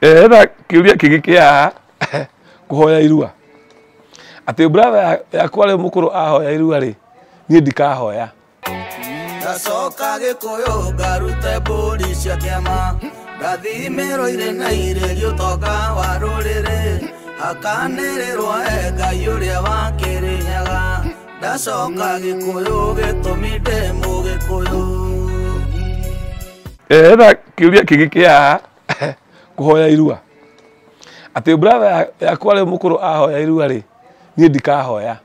Hena kĩũria kĩngĩ kĩa kũhoya irua. Atĩ brother yakwa rĩ mũkũrũ ahoya irua rĩ, niĩ ndikahoya. Ndacoka Gĩkũyũ ngarute mbũri cia kĩama, ngathimĩrwo irĩ na irĩrio ũtonga wa rũrĩrĩ, hakanĩrĩrwo e Ngai ũrĩa wa Kĩrĩnyaga. Ndacoka Gĩkũyũ gĩtũmi ndĩ Mũgĩkũyũ. Hena kĩũria kĩngĩ kĩa kũhoya irua. Atĩ brother yakwa rĩ mũkũrũ ahoya irua rĩ, niĩ ndikahoya.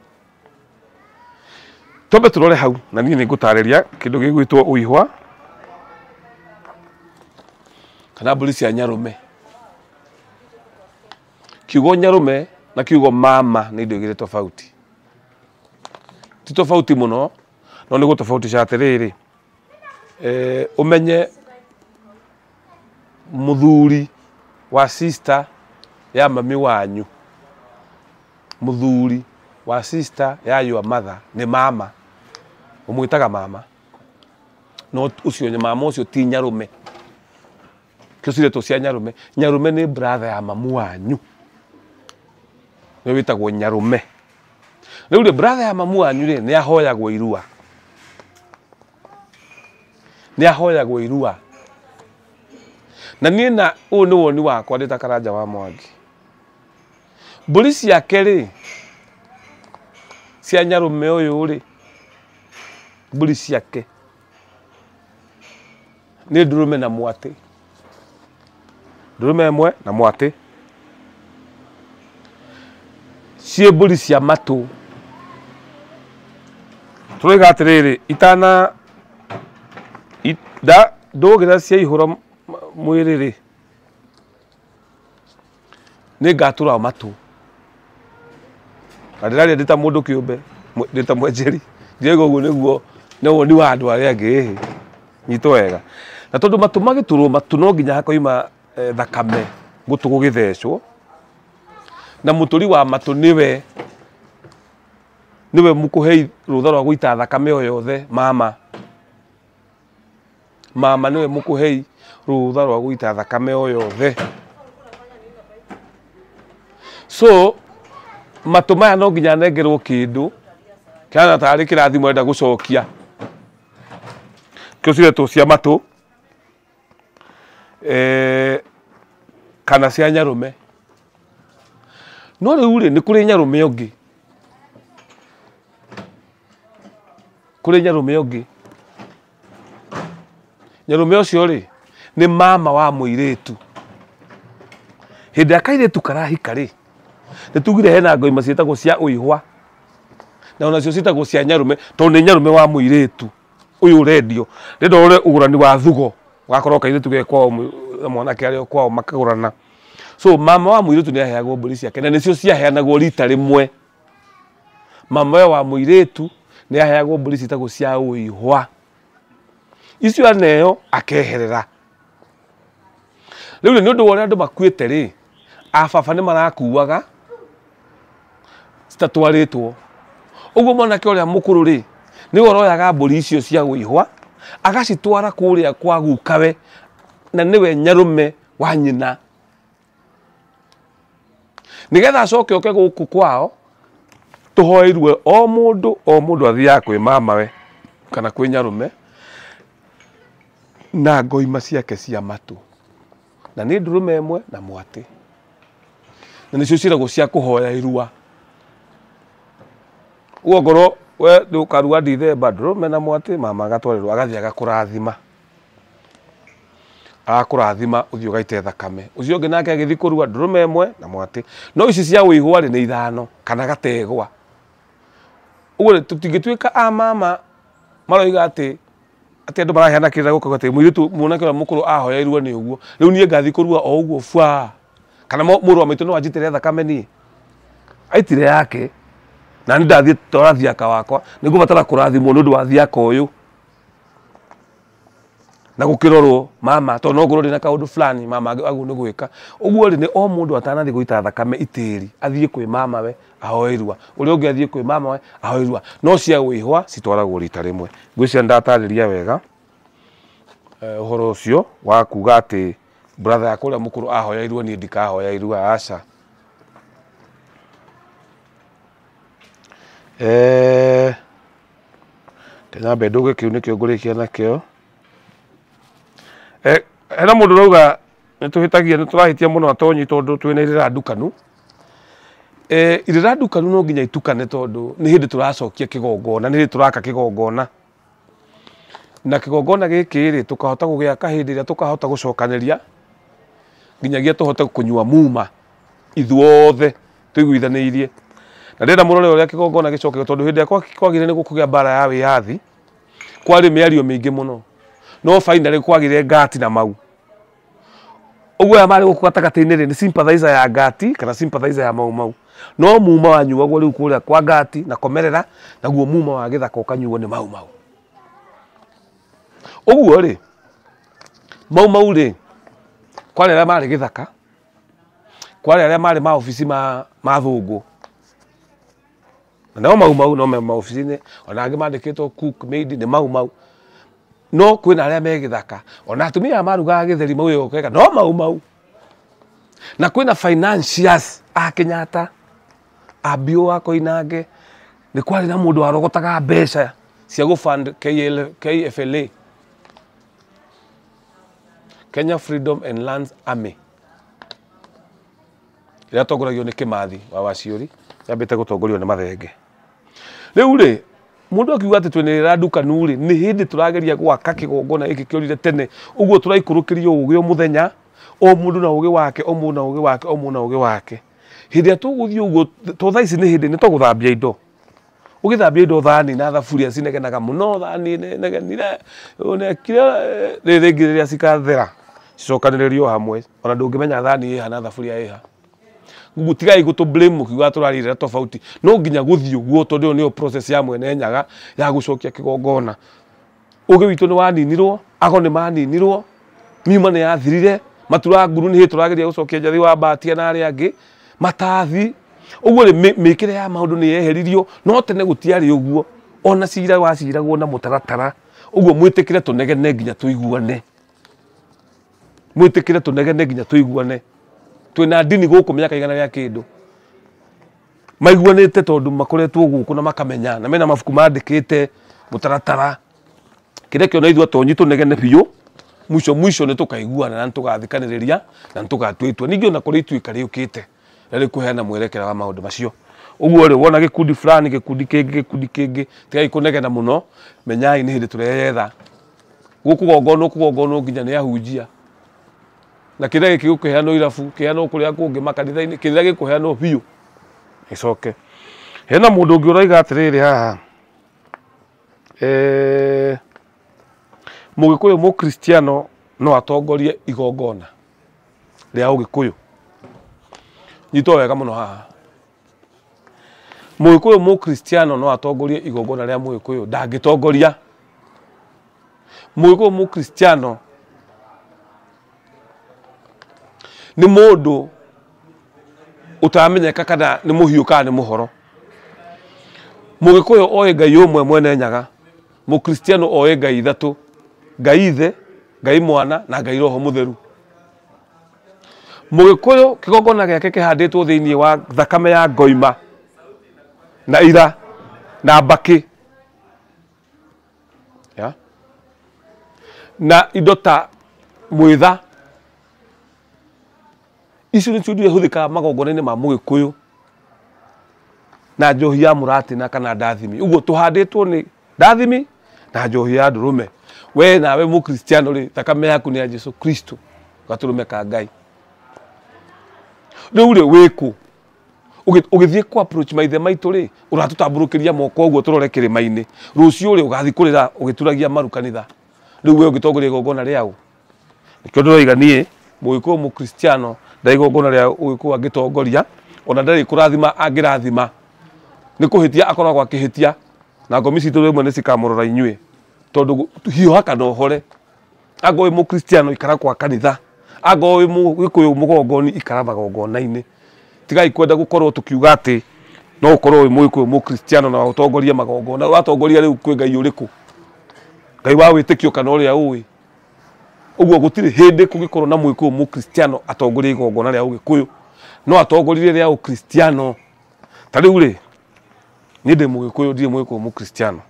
Twambe tũrore hau na niĩ nĩngũtarĩria kĩndũ gĩgwĩtwo ũihwa kana mbũri cia nyarũme. Kiugo nyarũme na kiugo mama nĩ indo igĩrĩ tofauti. Ti tofauti mũno, no nĩ gũtofautisha atĩrĩrĩ, ũmenye mũthuri wa sister ya mami wanyu, mũthuri wa sister ya your mother nĩ mama, ũmwĩtaga mama, no ũcio mama ũcio ti nyarũme. Kĩo ciretwo cia nyarũme. Nyarũme nĩ brother ya mamu wanyu, nĩwe wĩtagwo nyarũme. Rĩu rĩ, brother ya mamu wanyu rĩ, nĩ ahoyagwo irua, nĩ ahoyagwo irua. Na niĩ na ũyũ nĩ woni wakwa ndĩ ta Karanja wa Mwangi. Mbũri ciake rĩ, cia nyarũme ũyũ rĩ, mbũri ciake nĩ ndũrũme na mwatĩ, ndũrũme ĩmwe na mwatĩ, ciĩ mbũri cia matũ. Tũroiga atĩrĩrĩ, itana ndũgĩra ciaihũra mwĩrĩ rĩ, nĩ ngatũra matũ. Na ndĩraria ndĩ ta mũndũ kĩũmbe, ndĩ ta mwenjeri, ndĩrauga ũguo nĩguo nĩ woni wa andũ arĩa angĩ, ĩhĩ, nyitwo wega. Na tondũ matũ magĩtũrwo matũ no nginya hakoima thakame gũtũ gũgĩthecwo, na mũtũri wa matũ nĩwe mũkũhei rũtha rwa gũita thakame o yothe. Mama, mama nĩwe mũkũhei rũtha rwa gũita thakame o yothe. So matũ maya no nginya anengerwo kĩndũ kĩhana tarĩ kĩrathimo arenda gũcokia, kĩo ciretwo cia matũ, kana cia nyarũme. No rĩu rĩ, nĩ kũrĩ nyarũme ũngĩ, kũrĩ nyarũme ũngĩ. Nyarũme ũcio rĩ, nĩ mama wa mũirĩtu. Hĩndĩ ĩrĩa kairĩtu karahika rĩ, nĩ tugire hena ngoima ciĩtagwo cia ũihwa, na onacio ciĩtagwo cia nyarũme, tondũ nĩ nyarũme wa mũirĩtu ũyũ ũrendio. Rĩndĩ ũrore ũgũrani wa thugo, ũgakorwo kairĩtu ge kwao na mwanake arĩ o kwao makagũrana. So mama wa mũirĩtu nĩ aheagwo mbũri ciake, na nĩcio ciaheanagwo rita rĩmwe. Mama we wa mũirĩtu nĩ aheagwo mbũri ciĩtagwo cia ũihwa. Icio aneo akeherera. Rĩu nĩ ũndũ wa ũrĩa andũ makuĩte rĩ, ababa nĩ marakuaga citatwarĩtwo. Ũguo mwanake ũrĩa mũkũrũ rĩ, nĩwe ũroyaga mbũri icio cia ũihwa agacitwara kũrĩa kwa gukawe, na nĩwe nyarũme wa nyina, nĩgetha acoke oke gũkũ kwao tũhoeirwe o mũndũ o mũndũ athiaga kwĩ mamawe kana kwĩ nyarũme na ngoima ciake cia matũ, na nĩ ndũrũme ĩmwe na mwatĩ, na nĩcio ciĩragwo cia kũhoya irua. Ũguo ongorwo we ndũkarua Dithemba, ndũrũme na mwatĩ, mama agatwarĩrwo agathiĩ agakũrathima, agakũrathima ũthiĩ ũgaite thakame. Ũcio ũngĩ nake agĩthiĩ kũrua ndũrũme ĩmwe na mwatĩ. No ici cia ũihwa rĩ nĩ ithano kana gategwa. Ũguo rĩ, tũtingĩtuĩka a mama maroiga atĩ andũ maraheana kĩrĩra gũkauga atĩ mũirĩtu mwanake ũrĩa mũkũrũ ahoya irua nĩ ũguo, rĩu niĩ ngathiĩ kũrua o ũguo bwa, kana mũrũ wa maitũ no anjitĩre thakame niĩ aitire yake, na nĩ ndathiĩ twara thiaka wakwa, nĩ ngũbatara kũrathimwo nĩ ũndũ wa thiaka ũyũ na gũkĩrorwo mama, tondũ no ngorwo ndĩna kaũndũ fulani mama agwo nĩ gwĩka. Ũguo rĩ, nĩ o mũndũ atanathiĩ gũita thakame itĩri, athiĩ kwĩ mama we ahoe irua, ũrĩa ũngĩ athiĩ kwĩ mama we ahoe irua. No cia ũihwa citwaragwo rita rĩmwe. Ngwĩciria nĩndatarĩria wega ũhoro ũcio wa kuga atĩ Brother yakwa ũrĩa mũkũrũ ahoya irua, niĩ ndikahoya irua, aca. Nyambe ndũge kĩu nĩkĩo ngũrĩkia nakĩo. Hena mũndũ ũrauga nĩtũhĩtagia, nĩtũrahĩtia mũno atonyi tondũ twĩna irĩra ndukanu. Irĩra ndukanu no nginya itukane tondũ nĩ hĩndĩ tũracokia kĩgongona, nĩ hĩndĩ tũraka kĩgongona. Na kĩgongona gĩkĩ rĩ, tũkahota gũgĩaka hĩndĩ ĩrĩa tũkahota gũcokanĩria nginyagia tũhote kũnyua muma ithuothe tũiguithanĩirie. Na ndĩrenda mũrore ũrĩa kĩgongona gĩcokagio tondũ hĩndĩ ĩrĩa kwagĩrĩire nĩ gũkũgĩa mbara ya wĩyathi, kwarĩ mĩario mĩingĩ mũno. No finally kwagĩrĩire ngati na mau. Ũguo aya marĩ gũkũ gatagatĩ-inĩ rĩ, nĩ sympathizer ya ngati kana sympathizer ya mau mau. No muma wanyuagwo rĩu kũrĩa kwa ngati na komerera, naguo muma wa gĩthaka ũkanyuo nĩ mau mau. Ũguo rĩ, mau mau rĩ, kwarĩ arĩa marĩ gĩthaka, kwarĩ arĩa marĩ maobici ma thũngũ. Na no mau mau no me maobici-inĩ, ona angĩ mandĩkĩtwo cook maid nĩ mau mau. No kwĩna arĩa me gĩthaka, ona atumia aya marugaga gĩtheri maugaga ũkeka, no mau mau. Na kwĩna financiers a Kenyatta, a Biũ wa Koinange, nĩ kwarĩ na mũndũ warogotaga mbeca cia gũ fund KFLA, Kenya Freedom and Lands Army, ĩrĩa yatongoragio nĩ Kĩmathi wa Waciũri, yambĩte gũtongorio nĩ Mathenge. Rĩu rĩ, mũndũ akiuga atĩ twĩna irĩra ndukanu rĩ, nĩ hĩndĩ tũrageria gwaka kĩgongona gĩkĩ kĩorire tene, ũguo tũraikũrũkĩrio ũgĩ o mũthenya, o mũndũ na ũgĩ wake, o mũndũ na ũgĩ wake, o mũndũ na ũgĩ wake. Hĩndĩ ĩrĩa tũgũthiĩ ũguo, to thaa ici nĩ hĩndĩ nĩ ta gũthambia indo. Ũgĩthambia indo thani na thaburia cinegenaga mũno, thani ĩnegenire, ũnekire, rĩrĩ rĩngĩ rĩrĩa cikathera, cicokanĩrĩrio hamwe, ona ndũngĩmenya thani ĩha na thaburia ĩha. Ũguo tigai gũtũ blame mũkiuga tũrarĩrĩra tofauti, no nginya gũthiĩ ũguo tondũ ĩyo nĩyo process ya mwene Nyaga ya gũcokia kĩgongona. Ũgĩ witũ nĩ waninirwo, ago nĩ maninirwo, miuma nĩ yathirire, matura nguru nĩ hĩndĩ tũrageria gũcokia Njathi wa Mbatia na arĩa angĩ, matathi. Ũguo rĩ, mĩkĩre ya maũndũ nĩ yeheririo, no tene gũtiarĩ ũguo. Ona cira waciragwo na mũtaratara. Ũguo mwĩtĩkĩre tũnegene nginya tũiguane. Mwĩtĩkĩre tũnegene nginya tũiguane. Twĩna ndini gũkũ mĩaka igana rĩa kĩndũ. Maiguanĩte tondũ makoretwo gũkũ na makamenya, na mena mabuku mandĩkĩte mũtaratara. Kĩrĩa kĩona ithuĩ atonyi tũnegene biũ, mwisho mwisho nĩ tũkaiguana na nĩtũgathikanĩrĩria na nĩtũgatua itua. Ningĩ ona kũrĩ ituĩka rĩũkĩte na rĩkũheana mwerekera wa maũndũ macio. Ũguo rĩ, wona gĩkundi fulani, gĩkundi kĩngĩ, gĩkundi kĩngĩ, tigai kũnegena mũno, menyai nĩ hĩndĩ tũreyetha. Gũkũgongonwo kũgongonwo nginya nĩ ahunjia. Na kĩrĩa gĩkĩ gĩkũheanwo irabu, kĩheanwo kũrĩa kũngĩ makanitha-inĩ, kĩrĩa gĩkũheanwo biũ. Gĩcoke. Hena mũndũ ũngĩ ũroiga atĩrĩrĩ haha. Mũgĩkũyũ mũkristiano no atongorie igongona rĩa ũgĩkũyũ. Nyitwo wega mũno haha. Mũgĩkũyũ mũkristiano no atongorie igongona rĩa mũgĩkũyũ, ndangĩtongoria. Mũgĩkũyũ mũkristiano nĩ mũndũ ũtaramenyeka kana nĩ mũhiũ kana nĩ mũhoro. Mũgĩkũyũ oĩ Ngai ũmwe mwene Nyaga, mũkristiano oĩ Ngai ithatũ, Ngai Ithe, Ngai Mwana na Ngai Roho Mũtheru. Mũgĩkũyũ kĩgongona gĩake kĩhandĩtwo thĩinĩ wa thakame ya ngoima na ira na mbakĩ, ya? Na indo ta mwĩtha. Icio nĩcio indo iria ihũthĩkaga magongona-inĩ ma mũgĩkũyũ na njohi ya mũratina kana ndathimi. Ũguo tũhandĩtwo nĩ ndathimi na njohi ya ndũrũme. We nawe mũkristiano rĩ, thakame yaku nĩ ya Jesu Kristo, gatũrũme ka Ngai. Rĩu rĩ, wĩkũ? Ũgĩthiĩ kũ approach maithe maitũ rĩ, ũratũtambũrũkĩria moko ũguo tũrore kĩrĩma-inĩ. Rũciũ rĩ, ũgathiĩ kũrĩra ũgĩturagia maru kanitha. Rĩu we ũngĩtongoria igongona rĩa ũ? Nĩkĩo ndĩroiga niĩ, mũgĩkũyũ mũkristiano ndarĩ igongona rĩa ũgĩkũyũ angĩtongoria, ona ndarĩ kũrathima angĩrathima. Nĩ kũhĩtia akoragwo akĩhĩtia, na ngomi citũ rĩmwe nĩ cikamũrora inyuĩ, tondũ hiũha kana ũhore. Angorwo wĩ mũkristiano ikara kwa kanitha, angorwo wĩ mũgĩkũyũ mũgongoni ikara magongona-inĩ. Tigai kwenda gũkorwo tũkiuga atĩ no ũkorwo wĩ mũgĩkũyũ mũkristiano na ũtongorie magongona. Ũratongoria rĩu kwĩ Ngai ũrĩkũ? Ngai wa wĩtĩkio kana ũrĩa ũĩ? Ũguo gũtirĩ hĩndĩ kũngĩkorwo na Mũgĩkũyũ Mũkristiano atongorie igongona rĩa Ũgĩkũyũ, no atongoririe rĩa Ũkristiano. Ta rĩu rĩ, niĩ ndĩ Mũgĩkũyũ, ndirĩ Mũgĩkũyũ Mũkristiano,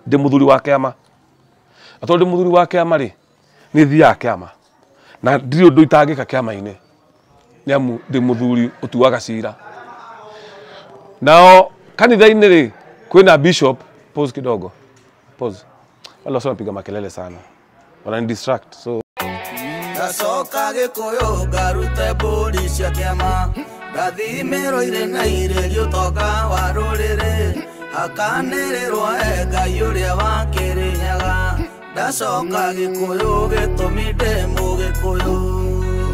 ndĩ mũthuri wa kĩama. Na tondũ ndĩ mũthuri wa kĩama rĩ, nĩ thiaga kĩama na ndirĩ ũndũ itangĩka kĩama-inĩ, nĩ amu ndĩ mũthuri ũtuaga cira. Nao kanitha-inĩ rĩ, kwĩna bishop. Pause kidogo, pause. Wale wasio wanapiga makelele sana, wanani distract so. Ndacoka Gĩkũyũ ngarute mbũri cia kĩama, ndathimĩrwo irĩ na irĩrio ũtonga wa rũrĩrĩ, hakanĩrĩrwo e Ngai ũrĩa wa Kĩrĩnyaga. Ndacoka Gĩkũyũ gĩtũmi ndĩ Mũgĩkũyũ.